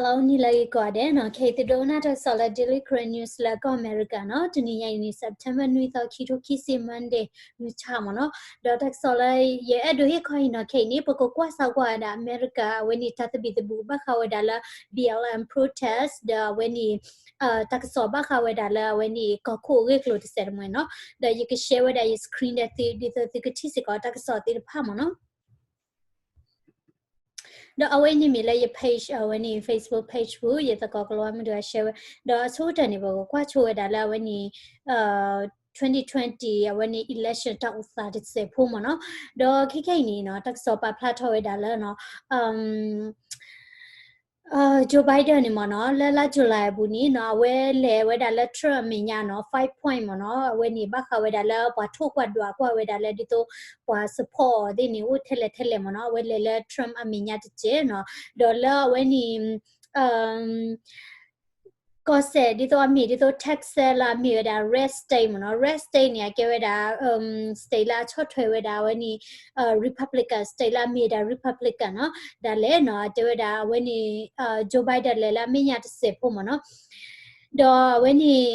Hello နံၤလၢအဂ့ၤကိးဂၤဒဲးနီၤ, ခဲအံၤသုဒိကနၣ်တၢ်ကစီၣ်လၢ Daily Karen News လၢကီၢ်အမဲရကၤနီၤ, တနံၤညါအံၤန့ၣ် September နွံသီ ခံထိခံဆံ Monday နွံဆၣ်မ့ၢ်နီၤ, ဒီးတၢ်ကစီၣ်လၢယအဲၣ်ဒိးဟ့ၣ်ခီအံၤနီၤ, ခဲအံၤန့ၣ် ပကကွၢ်စၢ်ကွၢ်ဝဲဒၣ်အမဲရကၤ အဝဲန့ၣ် တၢ်သဘံၣ်သဘုၣ်ဘၣ်ဃးဝဲဒၣ်လၢ B L M protest ဒီးအဝဲန့ၣ် တၢ်ကစီၣ်ဘၣ်ဃးဝဲဒၣ်လၢအဝဲန့ၣ် ကီၢ်ခိၣ်အဂ့ၢ်ကျိၤတစဲးတမှဲၤနီၤ, ဒီးယက share ဝဲဒၣ်ယ screen ဒီးသု ဒ်သိးသုကထံၣ်စ့ၢ်ကီးတၢ်ကစီၣ်သ့ၣ်တဖၣ်မ့ၢ်နီၤ. ဒီးအဝဲအံၤန့ၣ်မ့ၢ်လၢယ page အဝဲန့ၣ် Facebook page ပူၤ ယသကိးကလီၤဝါမုၢ်ဒိၣ်အ share ဝဲ, ဒီးအဆိကတၢၢ်န့ၣ် ပကကွၢ်ဆိဝဲဒၣ်လၢအဝဲန့ၣ် twenty twenty အဝဲန့ၣ် election တၢ်အိၣ်သးတစဲးဖိမ့ၢ်နီၤ, ဒီးခဲခဲအံၤန့ၣ်နီၤ တၢ်ကစီၣ်ပာ်ဖျါထီၣ်ဝဲဒၣ်လၢနီၤ Joe Biden န့ၣ်မ့ၢ်နီၤ လၢလါ July အပူၤန့ၣ်နီၤ အဝဲလဲၤဝဲဒၣ်လၢ Trump အမဲာ်ညါနီၤ five point မ့ၢ်နီၤ, အဝဲန့ၣ်ဘၣ်ဃးဝဲဒၣ်လၢပှၤထိၣ်ကွၢ်ဒွးကွၢ်ဝဲဒၣ်လၢဒ်သိး ပှၤ support အီၤသ့ၣ်န့ၣ် အိၣ်ထဲလဲၣ်ထဲလဲၣ်မ့ၢ်နီၤ, အဝဲလဲၤလၢ Trump အမဲာ်ညါတစဲးနီၤ, ဒီးလၢအဝဲန့ၣ် ကီၢ်စဲၣ်ဒ်သိးအမ့ၢ်ဒ်သိး Texas လၢအမ့ၢ်ဝဲဒၣ် red state မ့ၢ်နီၤ, red state န့ၣ် အကဲဝဲဒၣ် state လၢအဆီၣ်ထွဲဝဲဒၣ်အဝဲန့ၣ် Republican state လၢအမ့ၢ်ဝဲဒၣ် Republican နီၤ, ဒၣ်လဲာ်နီၤ အတဲဝဲဒၣ်အဝဲန့ၣ် Joe Biden လဲၤလၢအမဲာ်ညါတစဲးဖိမ့ၢ်နီၤ, ဒီးအဝဲန့ၣ်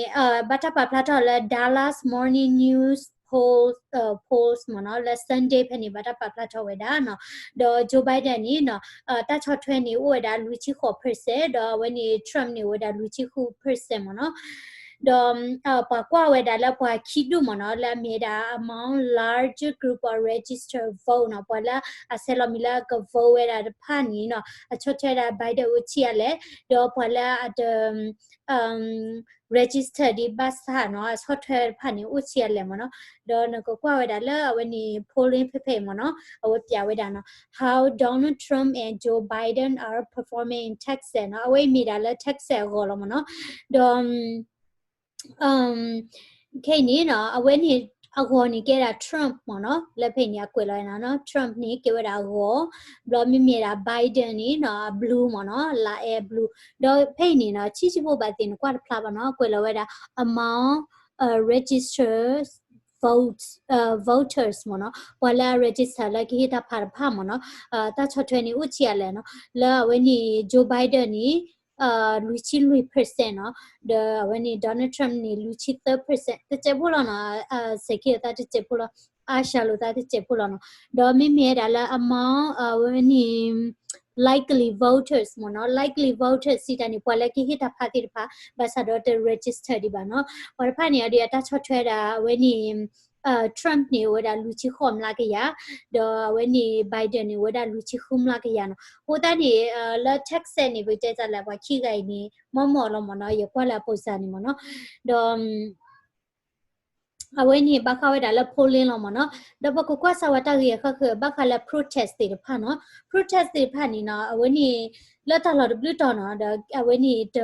ဘၣ်တၢ်ပာ်ဖျါထီၣ်လၢ Dallas Morning News polls, polls မ့ၢ်နီၤ, လၢ Sunday ဖဲန့ၣ် ဘၣ်တၢ်ပာ်ဖျါထီၣ်ဝဲဒၣ်နီၤ, ဒီး Joe Biden န့ၣ်နီၤ တၢ်ဆီၣ်ထွဲန့ၣ် အိၣ်ဝဲဒၣ်လွံၢ်ဆံဃိး percent, ဒီးအဝဲန့ၣ် Trump န့ၣ် အိၣ်ဝဲဒၣ်လွံၢ်ဆံဃု percent မ့ၢ်နီၤ, ဒီး ပှၤကွၢ်ဝဲဒၣ်လၢပှၤခံဒူၣ်မ့ၢ်နီၤ လၢအမ့ၢ်ဝဲဒၣ် among larger group of registered vote နီၤ, ပှၤလၢအဆဲးလီၤမံၤလၢအက vote ဝဲဒၣ်တဖၣ်န့ၣ်နီၤ အဆီၣ်ထွဲဒၣ် Biden အိၣ်ဆံးအါလဲၣ်, ဒီးပှၤလၢအတ register ဒံးဘၣ်ဆၣ်နီၤ အဆီၣ်ထွဲတဖၣ်န့ၣ် အိၣ်ဆံးအါလဲၣ်မ့ၢ်နီၤ, ဒီးနကကွၢ်ဝဲဒၣ်လၢအဝဲန့ၣ် polling ဖဲဖဲအံၤမ့ၢ်နီၤ အဝဲပၠးဝဲဒၣ်နီၤ How Donald Trump and Joe Biden are performing in Texas နီၤ, အဝဲအံၤမ့ၢ်ဒၣ်လၢ Texas အဂီၢ်လီၤမ့ၢ်နီၤ, ဒီး ခဲအံၤန့ၣ်နီၤ အဝဲန့ၣ်အဂီၢ်န့ၣ်ကဲဒၣ် Trump မ့ၢ်နီၤ, လၢဖဲအံၤန့ၣ် အကွဲးလီၤဝဲဒၣ်နီၤ Trump န့ၣ် ကဲဝဲဒၣ်အဂီၢ်, ဘျီမ့မ့ၢ်ဒၣ် Biden န့ၣ်နီၤ အ blue မ့ၢ်နီၤ လါအဲ blue, ဒီးဖဲအံၤန့ၣ်နီၤ ဆံးဆံးဖိဘၣ်သ့ၣ်နကွၢ်တဖျါဘၣ်နီၤ ကွဲးလီၤဝဲဒၣ် among registered votes, voters မ့ၢ်နီၤ, ပှၤလၢအ register လၢကဟ့ၣ်တၢ်ဖးတဖၣ်မ့ၢ်နီၤ, တၢ်ဆီၣ်ထွဲန့ၣ် အိၣ်ဆံးအါလဲၣ်နီၤ, လၢအဝဲန့ၣ် Joe Biden န့ၣ် လွံၢ်ဆံလွံၢ် percent နီၤ, ဒီးအဝဲန့ၣ် Donald Trump န့ၣ် လွံၢ်ဆံသၢ percent တစဲးဖိလီၤနီၤ, စဲးခံအသးတစဲးဖိလီၤ, အါရှါလိာ်သးတစဲးဖိလီၤနီၤ, ဒီးမ့မ့ၢ်ဝဲဒၣ်လၢ among အဝဲန့ၣ် likely voters မ့ၢ်နီၤ, likely voters စံးတၢ်န့ၣ် ပှၤလၢကဟ့ၣ်တၢ်ဖးသ့ၣ်တဖၣ် ဘၣ်ဆၣ်ဒီးတ register ဒံးဘၣ်နီၤ, ပှၤတဖၣ်န့ၣ် အဒုးအတၢ်ဆီၣ်ထွဲဒၣ် အဝဲန့ၣ် Trump န့ၣ် အိၣ်ဝဲဒၣ်လွံၢ်ဆံဃိးမျးကယၤ, ဒီးအဝဲန့ၣ် Biden န့ၣ် အိၣ်ဝဲဒၣ်လွံၢ်ဆံဃုမျးကယၤနီၤ, အဃိသတးန့ၣ် လၢ Texas န့ၣ် ပတဲတၢ်လၢပှၤခံဂၤအံၤန့ၣ် မီၢ်မီၢ်လီၤမ့ၢ်နီၤ, ယကွၢ်လၢအပိစၢ်န့ၣ်မ့ၢ်နီၤ, ဒီး အဝဲန့ၣ်ဘၣ်ဃးဝဲဒၣ်လၢ polling လီၤမ့ၢ်နီၤ, ဒီးပကကွၢ်စၢ်ဝဲတၢ်ဂ့ၢ်အဃၣ်ဃၢၤဘၣ်ဃးလၢ protest သ့ၣ်တဖၣ်နီၤ, protest သ့ၣ်တဖၣ်န့ၣ်နီၤ, အဝဲန့ၣ် လၢတၢ်လီၢ်တဘျုးတီၤနီၤ, ဒီးအဝဲန့ၣ် တ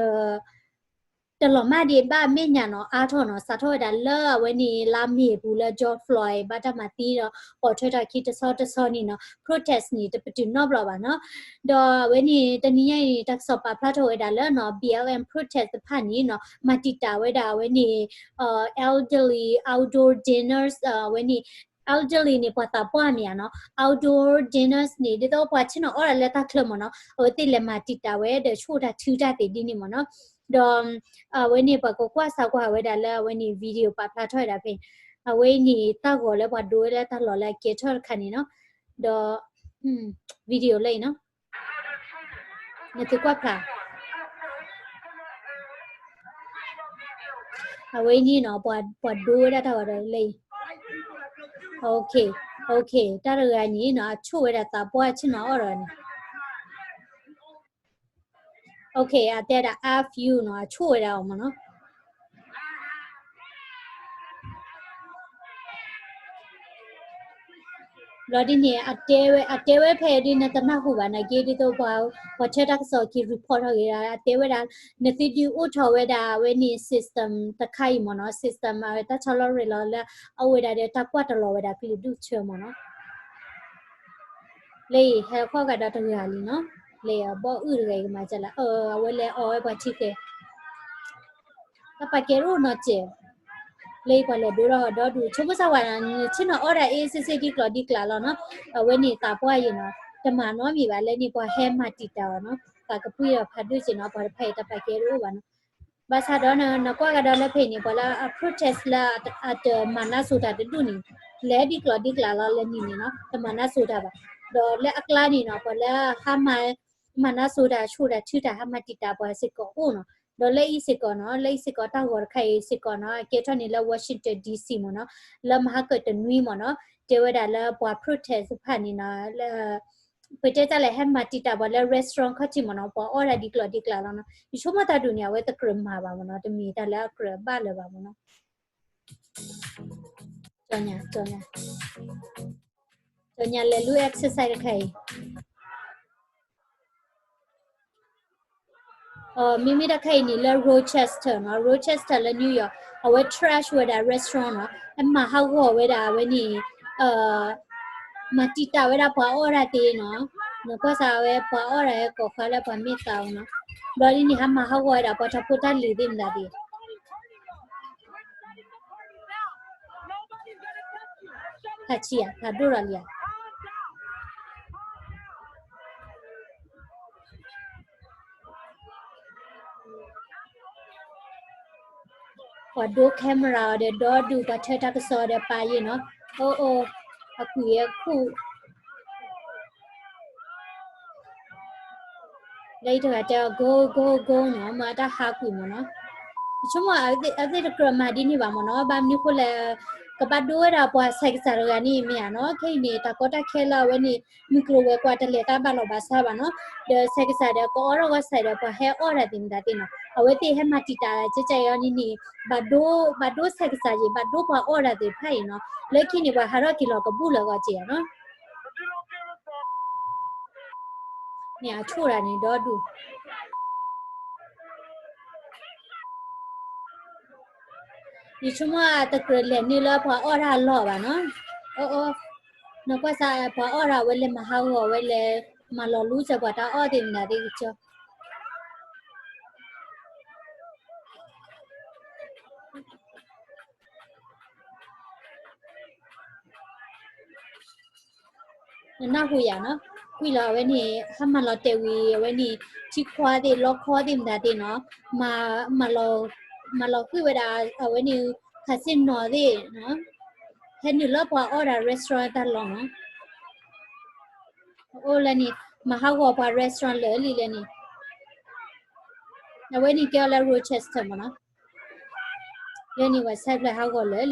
လီၤမၢ်ဒံးဘၣ်အမဲာ်ညါနီၤ, အါထီၣ်နီၤ, စးထီၣ်ဝဲဒၣ်လၢအဝဲန့ၣ် လါမ့ၤအပူၤလၢ George Floyd ဘၣ်တၢ်မၤသံဒီး ပိာ်ထွဲထီၣ်ခံတဆီတဆီန့ၣ်နီၤ, protest န့ၣ် တပတုာ်နီတဘျီဘၣ်နီၤ, ဒီးအဝဲန့ၣ် တနံၤညါအံၤ တၢ်ကစီၣ်ပာ်ဖျါထီၣ်ဝဲဒၣ်လၢနီၤ, B L M protest တဖၣ်န့ၣ်နီၤ, မၤတံာ်တာ်ဝဲဒၣ်အဝဲန့ၣ် elderly outdoor dinners အဝဲန့ၣ် elderly န့ၣ် ပှၤသးပှၢ်မ့ၢ်ဧါနီၤ, outdoor dinners န့ၣ် ဒ်သိးပှၤဆ့ၣ်နီၤအီၣ်ဒၣ်လၢတၢ်ချၢမ့ၢ်နီၤ, အဝဲသ့ၣ်လဲၤမၤတံာ်တာ်ဝဲဒီးဆိၣ်တၢ်ထုတၢ်သ့ၣ်ဒ်န့ၣ်မ့ၢ်နီၤ, ဒီး အဝဲန့ၣ်ပှၤကကွၢ်စးကွၢ်ဝဲဒၣ်လၢအဝဲန့ၣ် video ပာ်ဖျါထီၣ်ဝဲဒၣ်ဖဲ အဝဲန့ၣ်တၢ်ဂီၤလၢပှၤဒိဝဲလၢတၢ်လီၢ်လၢအကဲထီၣ်တခါန့ၣ်နီၤ, ဒီး video လၢအံၤနီၤ နသုကွၢ်ဖျါ အဝဲအံၤန့ၣ်နီၤ ပှၤဒိဝဲဒၣ်တၢ်ဂီၤဒီးလၢအံၤ okay, okay တၢ်တဂၤန့ၣ်နီၤ အဆိၣ်ဝဲဒၣ်သးပှၢ်ဆ့ၣ်နီၤအီၣ်ဒီးန့ၣ် okay အတဲဒၣ် F U နီၤ အဆိၣ်ဝဲဒၣ်အီၤမ့ၢ်နီၤ ဘျီဒ်န့ၣ် အတဲဝဲ အတဲဝဲဖဲဒ်နတနၢ်ဟူဘၣ်နာ်က့ ဒ်သိးပှၤ ပှၤဆှၢတၢ်ကစီၣ်က့ၤ report ထီၣ်က့ၤဒၣ် အတဲဝဲဒၣ် နသုဒုးအိၣ်ထီၣ်ဝဲဒၣ်အဝဲန့ၣ် system တခါအံၤမ့ၢ်နီၤ system အဝဲတၢ်ဆီလီၤရ့လီၤလၢ အအိၣ်ဝဲဒၣ်ဒီးတၢ်ကွၢ်တလီၤဝဲဒၣ်ကလုာ်ဒူၣ်ဆၢမ့ၢ်နီၤ လၢအံၤ ဟဲခီဂာ်ဒီးတဂၤလံနီၤ လၢအဘီၣ်အုၣ်တဂၤအံၤကမၤစၢ်လၢ အဝဲလဲၤအီၣ်ဝဲပှၤထံဃဲ တၢ်ပာ်ကဲတအိၣ်နီတစဲး လၢအံၤပှၤလဲၤဒိထီၣ်ဒီဒူၣ် ဆိကမိၣ်စၢ်ဝဲ ဆ့ၣ်နီၤအီၣ်ဒၣ်အ့ၣ်စ့ၣ်စ့ၣ်ဒ်ကျီၤဒ်ကျးလီၤနီၤ အဝဲန့ၣ်သးပှၢ်ယံၤနီၤ တမၤနီတမံၤဘၣ်လၢန့ၣ် ပှၤဟဲမၤတံာ်တာ်အီၤနီၤ, ပာ်ကဖှံဒီးဖးဒိၣ်က့နီၤ, ပှၤတဖၣ်အံၤတၢ်ပာ်ကဲတအိၣ်ဘၣ်နီၤ. ဘၣ်ဆၣ်ဒီးနကွၢ်ကဒီးလၢဖဲအံၤန့ၣ် ပှၤလၢအ protest လၢအတမၤနၢ်စိၤတၢ်တဒူၣ်န့ၣ် လဲၤဒ်ကျိၤဒ်ကျဲလီၤလၢနံၤန့ၣ်နီၤ, တမၤနၢ်စိၤတၢ်ဘၣ်. ဒီးလၢအကျါန့ၣ်နီၤ ပှၤလၢဟါမၢ် မၤနၢ်စိၤတၢ် ဆိၣ်တၢ်ထုတၢ် ဟါမၢ်တံာ်တာ်ပှၤစ့ၢ်ကီးအိၣ်နီၤ. ဒီးလၢအံၤစ့ၢ်ကီးနီၤ, လၢအံၤစ့ၢ်ကီးတၢ်ဂီၤတခါအံၤစ့ၢ်ကီးနီၤ အကဲထီၣ်န့ၣ်လၢ Washington D C မ့ၢ်နီၤ, လၢမဟါကတနွံမ့ၢ်နီၤ, တဲဝဲဒၣ်လၢပှၤ protest တဖၣ်န့ၣ်နီၤ, လၢ ပတဲတၢ်လဲၣ် ဟဲမၤတံာ်တာ်ပှၤလၢ restaurant ခီၣ်ထံးမ့ၢ်နီၤ, ပှၤအီၣ်ဒၣ်ဒ်ကျိၤဒ်ကျဲလီၤနီၤ. ယဆိကမိၣ်တၢ်ဒုးန့ၣ် အဝဲတကြၢးမၤဘၣ်မ့ၢ်နီၤ, တမ့ၢ်တၢ်လၢအကြၢးဘၣ်လၢၤဘၣ်မ့ၢ်နီၤ. ကၠီညါ ကၠီညါ ကၠီညါလဲၤလူ exercise တခါအံၤ မ့မ့ၢ်တၢ်ခဲအံၤန့ၣ်လၢ Rochester နီၤ, Rochester လၢ New York အဝဲ trash ဝဲဒၣ် restaurant နီၤ, အမၤဟးဂီၤဝဲဒၣ်အဝဲန့ၣ် မၤတံာ်တာ်ဝဲဒၣ်ပှၤအီၣ်ဒၣ်သ့နီၤ, နကွၢ်စးဝဲပှၤအီၣ်ဒၣ်ဝဲကိးဃါလၢပှၤမ့ၢ်သးအီၤနီၤ, ဘျီဒ်န့ၣ် ဟးမၤဟးဂီၤဝဲဒၣ်ပှၤထီၣ်ဖိတၢ်လံၤသ့ၣ်မတၤသ့ၣ် ဖးဆံးဧါ, ဖးဒိၣ်ဒီးလံဧါ. ပှၤဒိ camera အီၤဒီး ဒီဒူၣ် ပှၤထၢတၢ်ကစီၣ်ဒီးပာ်ယ့ၢ်နီၤ, အိၣ်အိၣ်, အကွံာ်အခိၣ် လၢယတဂၤတဲအီၤ go go go နီၤ, မ့ၢ်အတၢ်ဟးကွံာ်မ့ၢ်နီၤ. ယဆိကမိၣ်အဝဲသ့ၣ်တကြၢးမၤဒ်န့ၣ်ဘၣ်မ့ၢ်နီၤ, ဘၣ်မနုၤဃိလဲၣ်, ကဘၣ်ဒိဝဲဒၣ်ပှၤဆဲးကစၢ်တဂၤန့ၣ်မ့ၢ်ဧါနီၤ, ခဲအံၤန့ၣ် တၢ်ကီတၢ်ခဲလၢအဝဲန့ၣ် မုၢ်ကျိၤဝဲၤကွာ်တလဲၤတၢ်ဘၣ်လီၢ်ဘၣ်စးဘၣ်နီၤ, ဒီးဆဲးကစၢ်ဒီးကအီၣ်ထီၣ်ဂီၢ်ဆၢၣ်ဒီး ပှၤဟဲအီၣ်ဒၣ်သ့ၣ်မတၤသ့ၣ်နီၤ, အဝဲသ့ၣ်ဟဲမၤတံာ်တာ်ကဲကဲအံၤအီၤန့ၣ်န့ၣ် ဘၣ်ဒိ ဘၣ်ဒိဆဲးကစၢ်ယံၤ ဘၣ်ဒိပှၤအီၣ်ဒၣ်သ့ၣ်တဖၣ်အံၤနီၤ, လၢခံန့ၣ် ပှၤဟးထီၣ်က့ၤလီၤကဘူၣ်လၢအဂီၢ်ကဲဧါနီၤ. န့ၣ်အဆိၣ်တၢ်န့ၣ်ဒီဒူၣ်, ယဆိကမိၣ်အတကြၢးလဲၤနုာ်လၢပှၤအီၣ်တၢ်အလီၢ်ဘၣ်နီၤ, အိၣ်အိၣ်, နကွၢ်စးပှၤအီၣ်တၢ်ဝဲလဲၤမၤဟးဂီၤဝဲလဲၤ မၤလီၤလူစၢၤပှၤတၢ်အီၣ်သ့ၣ်မတၤသ့ၣ်ကစၢ် နနၢ်ဟူယၤနီၤ, ကွံာ်လီၤအဝဲန့ၣ် ဟးမၤလီၤတဲာ်ဝံၤ အဝဲန့ၣ် ထံခွါသ့ၣ် လီခီသ့ၣ်မတၤသ့ၣ်နီၤ, မၤ မၤလီၤဃုာ်ဝဲဒၣ် အဝဲန့ၣ် casino သ့ၣ်နီၤ, ဟဲနုာ်လၢပှၤအီၣ်ဒၣ် restaurant တၢ်လီၢ်နီၤ, အိၣ်လၢန့ၣ် မၤဟးဂီၤပှၤ restaurant လၢာ်လံလၢန့ၣ်, အဝဲန့ၣ်ကဲအီၤလၢ Rochester မ့ၢ်နီၤ, လၢန့ၣ် website ဖျၢၣ်ဟးဂီၤလၢာ်လံ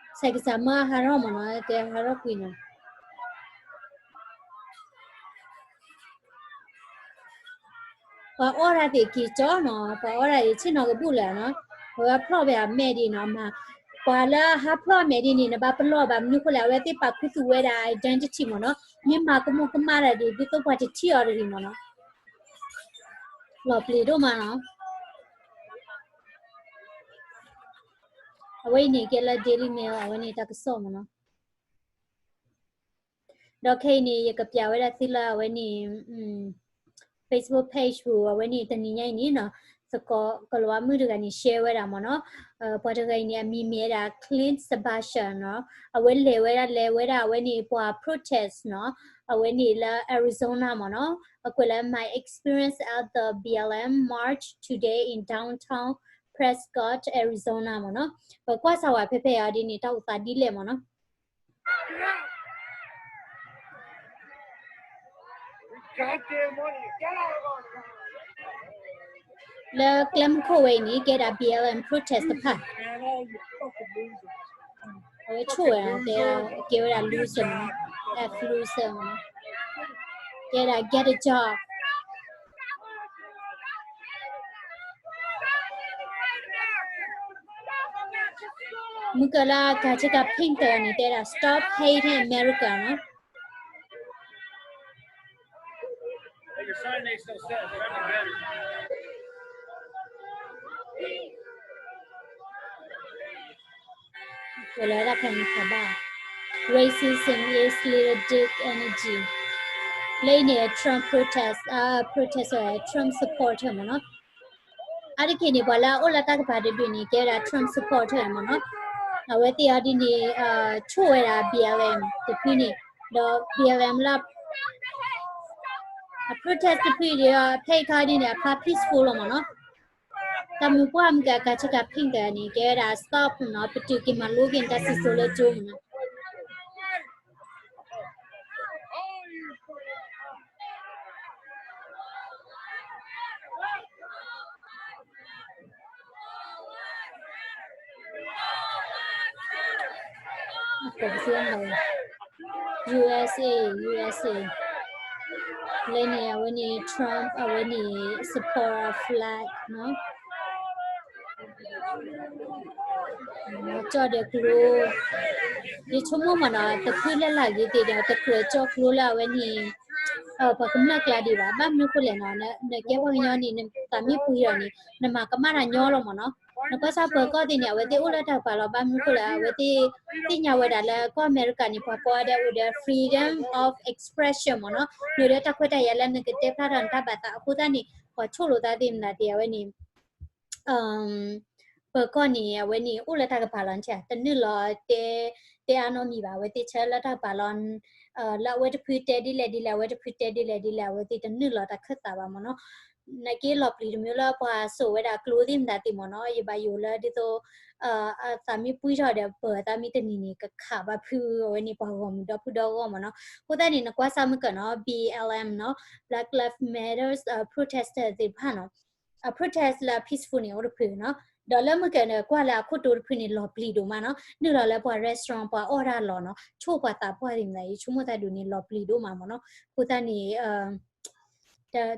ဆဲးကစၢ်မၢဟးထီၣ်မ့ၢ်နီၤ, တဲဟးထီၣ်ကွံာ်နီၤ, ပှၤအီၣ်တၢ်သ့ၣ်က့ၤကၠီနီၤ, ပှၤအီၣ်တၢ်သ့ၣ်ဆ့ၣ်နီၤကဘူၣ်လၢာ်နီၤ, အဝဲဖျီၣ်ဝဲအမဲာ်ဒ်နီၤ, မၤ ပှၤလၢဟးဖျီၣ်အမဲာ်ဒ်န့ၣ် နဘၣ်ပလီၢ်ဘၣ်မနုၤဃိလဲၣ်, အဝဲသ့ၣ်ပာ်ခူသူၣ်ဝဲဒၣ် identity မ့ၢ်နီၤ, မ့ၢ်မၤကမူၣ်ကမၣ်တၢ်ဒ် ဒ်သိးပှၤတထံၣ်အီၤတဂ့ၤမ့ၢ်နီၤ, လီၤပျံၤဒိၣ်မးနီၤ. အဝဲအံၤန့ၣ်ကဲလၢ Daily Mail အဝဲန့ၣ်တၢ်ကစီၣ်မ့ၢ်နီၤ, ဒီးခဲအံၤန့ၣ် ယကပျးဝဲဒၣ်သုလၢအဝဲန့ၣ် Facebook page ပူၤ အဝဲန့ၣ်တနံၤညါအံၤန့ၣ်နီၤ, သကိးကလၤဝါမုၣ်တဂၤန့ၣ် share ဝဲဒၣ်မ့ၢ်နီၤ, ပှၤတဂၤအံၤန့ၣ် အမံၤမ့ၢ်ဝဲဒၣ် Clint Sebastian နီၤ, အဝဲလဲၤဝဲဒၣ် လဲၤဝဲဒၣ်အဝဲန့ၣ် ပှၤ protest နီၤ, အဝဲန့ၣ်လၢ Arizona မ့ၢ်နီၤ, အကွဲးလၢ My experience at the B L M march today in downtown Prescott Arizona မ့ၢ်နီၤ, ပကွၢ်စၢ်ဝဲဖဲဖဲအီၤဒ်န့ၣ် တၢ်အိၣ်သးဒ်လဲၣ်မ့ၢ်နီၤ. လၢကျဲမုၢ်ခိၣ်ဝဲအံၤန့ၣ် ကဲဒၣ် B L M protest တဖၣ်, အဝဲဆိၣ်ဝဲဒၣ် တဲ ကဲဝဲဒၣ် loser မ့ၢ်နီၤ, F loser မ့ၢ်နီၤ, ကဲဒၣ် get a job. မုၢ်ကလၢကၤဆ့ကၤ pink တဂၤန့ၣ် တဲဒၣ် Stop hating America နီၤ. Racism is little dick energy. လၢအံၤန့ၣ် Trump protest, protest Trump supporter မ့ၢ်နီၤ. အါတက့ၢ်န့ၣ် ပှၤလၢအအိၣ်လၢတၢ်ကပၤတဒုန့ၣ် ကဲဒၣ် Trump supporter မ့ၢ်နီၤ. အဝဲသ့ၣ်အီၤဒ်န့ၣ် ဆိၣ်ဝဲဒၣ် B L M တဖုန့ၣ်, ဒီး B L M လၢ အ protest တဖုဒီး ဖဲအံၤခါဒ်န့ၣ် အဖျါ peaceful လီၤမ့ၢ်နီၤ. တၢ်မုၢ်ပှၢ်မုၢ်ကကးဆ့ကၤ pink တဂၤန့ၣ် ကဲဝဲဒၣ် stop နီၤ, ပတုာ်က့ၤမၤလိက့ၤတၢ်စံၣ်စိၤလၢကၠိမ့ၢ်နီၤ. U S A, U S A လၢန့ၣ် အဝဲန့ၣ် Trump အဝဲန့ၣ် support a flag နီၤ. ကၠီၣ်ဒီးကျိ, ယဆိကမိၣ်မ့ၢ်နီၤ တဖုလၢ်လၢ်ဂ့ၤသ့ၣ်ဒီး တကြၢးကၠီၣ်ကျိလၢအဝဲန့ၣ် ပှၤကမျၢၢ်ကျါဒံးဘၣ်. ဘၣ်မနုၤဃိလဲၣ်နီၤ, နကဲပှၤကညီန့ၣ် နသးမ့ၢ်ပှံၤထီၣ်န့ၣ် နမၤကမ�ၣ်တၢ်ညီလီၤမ့ၢ်နီၤ. နကွၢ်စၢ်ပၢၤကီၢ်သ့ၣ်န့ၣ် အဝဲသ့ၣ်အိၣ်လၢတၢ်ကပၤလီၤ. ဘၣ်မနုၤဃိလဲၣ် အဝဲသ့ၣ်သ့ၣ်ညါဝဲဒၣ်လၢကီၢ်အမဲရကၤန့ၣ် ပှၤကိးဂၤဒဲးအိၣ်ဒီး freedom of expression မ့ၢ်နီၤ, မ့ၢ်ဒီးတၢ်ခွဲးတၢ်ယာ်လၢနကတဲဖျါထီၣ်နတၢ်ဘၣ်သးအဃိသတးန့ၣ် ပှၤဆိၣ်လိာ်သးသ့ၣ်မတၤသ့ၣ် အဝဲန့ၣ် ပၢၤကီၢ်န့ၣ် အဝဲန့ၣ်အိၣ်လၢတၢ်ကပၤလီၤ, တနုာ်လီၤတဲ တဲအါနီတမံၤဘၣ်. အဝဲသ့ၣ်ဆၢလၢတၢ်ကပၤလီၤ, လၢအဝဲတဖုတဲဒ်လဲၣ်ဒ်လဲၣ် အဝဲတဖုတဲဒ်လဲၣ်ဒ်လဲၣ် အဝဲသ့ၣ်တနုာ်လီၤတၢ်ခၢၣ်သးဘၣ်မ့ၢ်နီၤ. နာ်က့လီၤပျံၤတမံၤလၢပှၤစိာ်ဝဲဒၣ်ကျိသ့ၣ်မတၤသ့ၣ်မ့ၢ်နီၤ, ယဘၣ်ယိၣ်လၢဒ်သိး သးမ့ၢ်ပှံထီၣ်ဒီးပၢၤသးမ့ၢ်တနံၤန့ၣ် ကခးဘၣ်ဖုးအဝဲန့ၣ် ပှၤဂီၢ်မုၢ်ဒီဖုဒီဂီၢ်မ့ၢ်နီၤ. အဃိသတးန့ၣ် နကွၢ်စၢ်မုၢ်ကၢၢ်နီၤ B L M နီၤ, Black Lives Matters protester သ့ၣ်တဖၣ်နီၤ, protest လၢ peaceful န့ၣ် အိၣ်တဖုနီၤ. ဒီးလၢမုၢ်ကၢၢ်န့ၣ် ကွၢ်လၢအခိၣ်တိတဖုန့ၣ် လီၤပျံၤဒိၣ်မးနီၤ, နုာ်လီၤလၢပှၤ restaurant ပှၤအီၣ်တၢ်လီၤနီၤ, ဆိၣ်ပှၤသးပှၢ်သ့ၣ်မတၤ ယဆိကမိၣ်သးဒုးန့ၣ် လီၤပျံၤဒိၣ်မးမ့ၢ်နီၤ. အဃိသတးန့ၣ်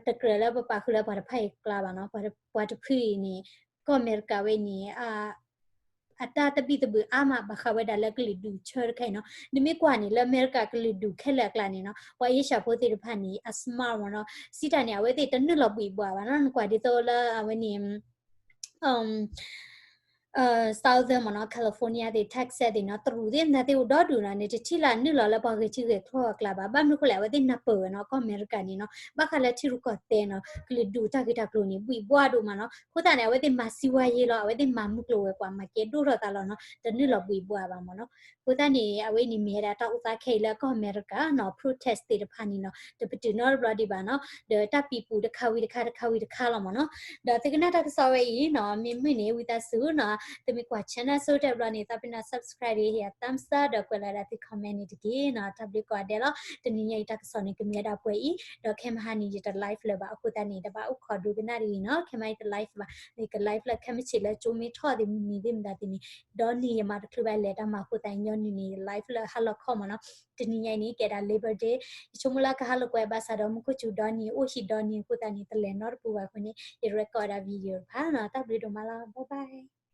တကြၢးလၢပပာ်ဃုာ်လၢပှၤတဖၣ်အံၤအကျါဘၣ်နီၤ, ပှၤတဖုအံၤန့ၣ် ကီၢ်အမဲရကၤဝဲန့ၣ် အတၢ်သဘံၣ်သဘုၣ်အါမး ဘၣ်ဃးဝဲဒၣ်လၢကလုာ်ဒူၣ်ဆၢတခါအံၤနီၤ. နမ့ၢ်ကွၢ်န့ၣ် လၢအမဲရကၤကလုာ်ဒူၣ်ခဲလၢာ်အကျါန့ၣ်နီၤ, ပှၤအ့ရှၢၣ်ဖိသ့ၣ်တဖၣ်န့ၣ် အ smart မ့ၢ်နီၤ, စံးတၢ်န့ၣ် အဝဲသ့ၣ်တနုာ်လီၤဘှံးဘှီးဘၣ်နီၤ. နကွၢ်ဒ်သိးလၢအဝဲန့ၣ် Southern မ့ၢ်နီၤ, California သ့ၣ် Texas သ့ၣ်နီၤ, တရူးသ့ၣ်မတၤသ့ၣ်အိၣ်ဒီဒူၣ်နီၤ, နတထံၣ်လၢနုာ်လီၤလၢပှၤဂဲၤထံဂဲၤကီၢ်အကျါဘၣ်. ဘၣ်မနုၤဃိလဲၣ် အဝဲသ့ၣ်နၢ်ပၢၢ်ဝဲနီၤ, ကီၢ်အမဲရကၤန့ၣ်နီၤ, ဘၣ်ဃးလၢထံရူၢ်ကီၢ်သဲးနီၤ, ကလုာ်ဒူၣ်တၢ်ဂ့ၢ်တၢ်ကျိၤန့ၣ် ဘှံးဘှီးဒိၣ်မးနီၤ. အဃိသတးန့ၣ် အဝဲသ့ၣ်မၤစံးဝါယ့လီၤ, အဝဲသ့ၣ်မၤမုၢ်ကျိၤဝဲၤကွာ် မၤကဲဒိၣ်ထီၣ်သးလီၤနီၤ, တနုာ်လီၤဘှံးဘှီးဘၣ်မ့ၢ်နီၤ. အဃိသတးန့ၣ် အဝဲန့ၣ်မ့ၢ်ဝဲဒၣ်တၢ်အိၣ်သးခဲအံၤလၢကီၢ်အမဲရကၤနီၤ, protest သ့ၣ်တဖၣ်န့ၣ်နီၤ, တပတုာ်နီတဘျီဒံးဘၣ်နီၤ, ဒီးတၢ်ပံၤပူၤတခါဝံၤတခါတခါဝံၤတခါလီၤမ့ၢ်နီၤ. ဒီးသုကနၣ်တၢ်ကစီၣ်ဝဲအံၤနီၤ, မ့ၢ်မုာ်န့ၣ် ဝံသးစူၤနီၤ, သုမ့ၢ်ကွၢ် channel ဆိတၢ်ဘျီန့ၣ် သးပ့ၤနီၣ် subscribe ဒီး ဟ့ၣ်ယၤ thumbs up ဒီးကွဲးလီၤဒၣ်သု comment န့ၣ်တက့ၢ်နီၤ. တၢ်ဘျုးကိးဂၤဒဲးလီၤ. တနံၤညါအံၤတၢ်ကစီၣ်န့ၣ် ကမ့ၢ်ဝဲဒၣ်ပှဲၤအံၤ, ဒီးခဲမဟါန့ၣ် ယတ live လၢၤဘၣ်. အဃိသတးန့ၣ် တဘၣ်အိၣ်ခိးဒိကနၣ်တဂ့ၤနီၤ, ခဲမဟါအံၤတ live ဘၣ်, ယက live လၢခဲမုၢ်ဆ့ၣ်လၢကၠိမ့ၢ်ထီၣ်သ့ၣ်မုၢ်နံၤသ့ၣ်မတၤသ့ၣ်န့ၣ်, ဒီနံၤယမၤတချုးဘၣ်လဲၤတၢ်မၤအဃိသတး ညီနုၢ်န့ၣ် ယ live လၢဟါလီၤခီမ့ၢ်နီၤ. တနံၤညါအံၤန့ၣ် ကဲဒၣ် Labor Day, ယဆိကမိၣ်လၢကဟါလီၤကွဲးဘၣ်ဆၣ်ဒီး မူခိၣ်စူၤဒီနံၤ အိၣ်ဟံၣ်ဒီနံၤအဃိသတးန့ၣ် တလဲၤနီတပူၤဘၣ်အဃိန့ၣ် ယ record ဒၣ် video တဖၣ်နီၤ. တၢ်ဘျုးဒိၣ်မးလီၤ. Bye bye.